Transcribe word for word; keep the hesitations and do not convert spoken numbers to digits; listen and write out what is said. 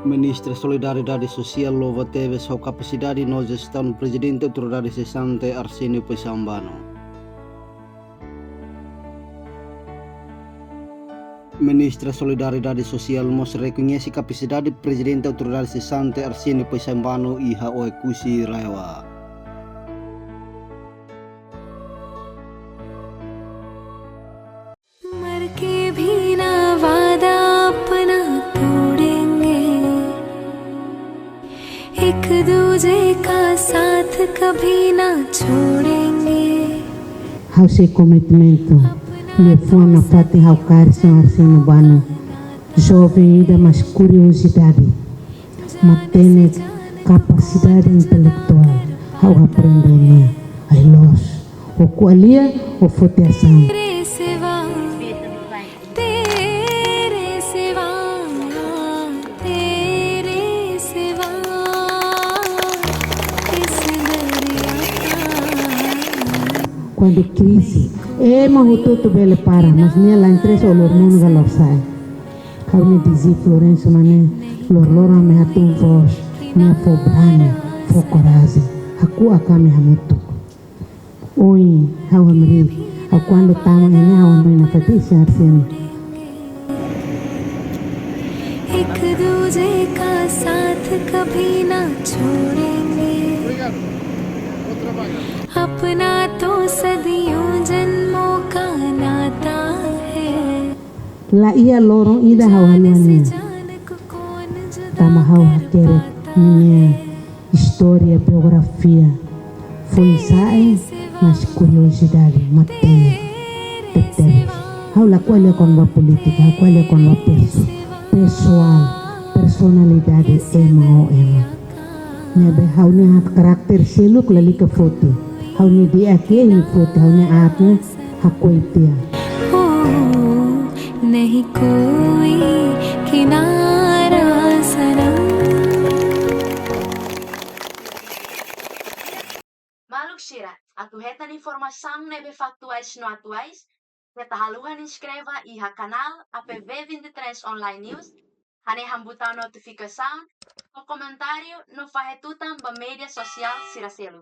Ministra Solidariedade Sosiál louva tebes ho kapasidade no jestaun Prezidente Autoridade sesante Arsénio Paixão Bano. Ministra Solidariedade Sosiál mós rekoñese kapasidade Prezidente Autoridade sesante Arsénio Paixão Bano iha Oekusi RAEOA. मर के भी ना वादा अपना तोड़ेंगे, एक दूजे का साथ कभी ना छोड़ेंगे। Ha'u sei komitmentu liafuan nafatin ha'u kaer Señór Arsénio Bano, joven ida, mas kuriosidade, matenek, kapasidade intelektuál, ha'u aprende nia. Ai-loos, o ko'alia, o foti asaun. तेरे सिवा, तेरे सिवा, तेरे सिवा, इस दरिया का। Kuandu krize, ema hotu-hotu bele para, mas nia la interesa o loromonu ka lorsa'e. Ha'u-nia dezafio Florencio Mané, loroloron ami hatún vós, nia fó brani, fó korajen, hakuak ami hamutuk. Ohin, ha'u hamriik, ha'u kuandu tama iha ne'e ha'u hanoin nafatin Señór Arsénio. एक दूजे का साथ कभी ना छोड़ेंगे, अपना तो सदियों जन्मों का नाता है। La iha loron ida ha'u haluha nia. Tanba ha'u hakerek nia istória, biografia. Foin-sa'e, mas kuriosidade, matenek, tebetebes. Ha'u la ko'alia kona-ba polítika, ha'u ko'alia kona-ba perso-, pesoál, personalidade ema ho ema. Ne'ebé ha'u-nia karakter seluk lalika foti. Ha'u-nia di'ak nia foti, ha'u-nia aat nia hakoi tiha. हो, नहीं कोई किनारा सनम। Maluk sira, atu hetan informasaun ne'ebé faktuais no atuais, keta haluha inskreve iha kanál A P V vinte e três Online News, hanehan butaun notifikasaun, fó komentáriu no fahe tutan ba média sosiál sira seluk.